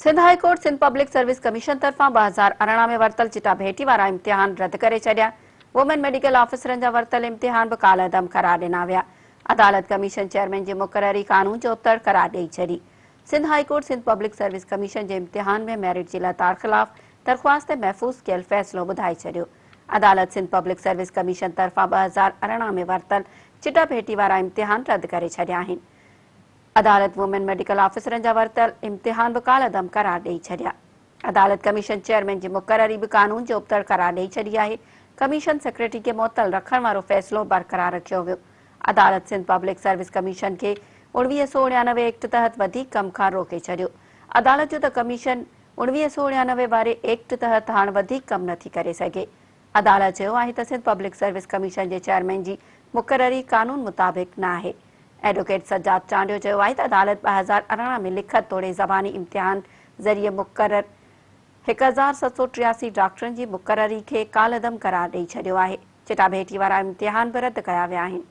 Sindh high court Sindh public service commission طرفان 2018 ۾ ورتل چٽا ڀيٽي وارا امتحان رد ڪري ڇڏيا، وومين ميڊيڪل آفيسرن جا ورتل امتحان به ڪالعدم قرار ڏنا ويا، عدالت ڪميشن چيئرمين جي مقرري قانون جو ابتڙ قرار ڏئي ڇڏي. Sindh high court Sindh public service commission جي امتحان ۾ ميرٽ جي لتاڙ خلاف درخواست تي محفوظ ڪيل فيصلو ٻڌائي ڇڏيو. عدالت سنڌ پبلڪ سروس ڪميشن طرفان 2018 ۾ ورتل چٽا ڀيٽي وارا امتحان رد ڪري ڇڏيا آهن. عدالت وومين ميڊيڪل آفيسرن جا ورتل امتحان به ڪالعدم قرار ڏئي ڇڏيا. عدالت ڪميشن چيئرمين جي مقرري به قانون جي ابتڙ قرار ڏئي ڇڏي آهي. ڪميشن سيڪريٽري کي معطل رکڻ وارو فيصلو برقرار رکيو ويو. عدالت سنڌ پبلڪ سروس ڪميشن کي 1989 ايڪٽ تحت وڌيڪ ڪم کان روڪي ڇڏيو. عدالت چيو ته ڪميشن 1989 واري ايڪٽ تحت هاڻ وڌيڪ ڪم نٿي ڪري سگهي. عدالت چيو آهي ته سنڌ پبلڪ سروس ڪميشن جي چيئرمين جي مقرري قانون مطابق نه آهي. ايڊووڪيٽ سجاد چانڊيو چيو آهي ته عدالت 2018 ۾ لکت توڙي زباني امتحان ذريعي مقرر 1783 ڊاڪٽرن جي مقرري کي ڪالعدم قرار ڏئي ڇڏيو آهي. چٽاڀيٽي وارا امتحان به رد ڪيا ويا آهن.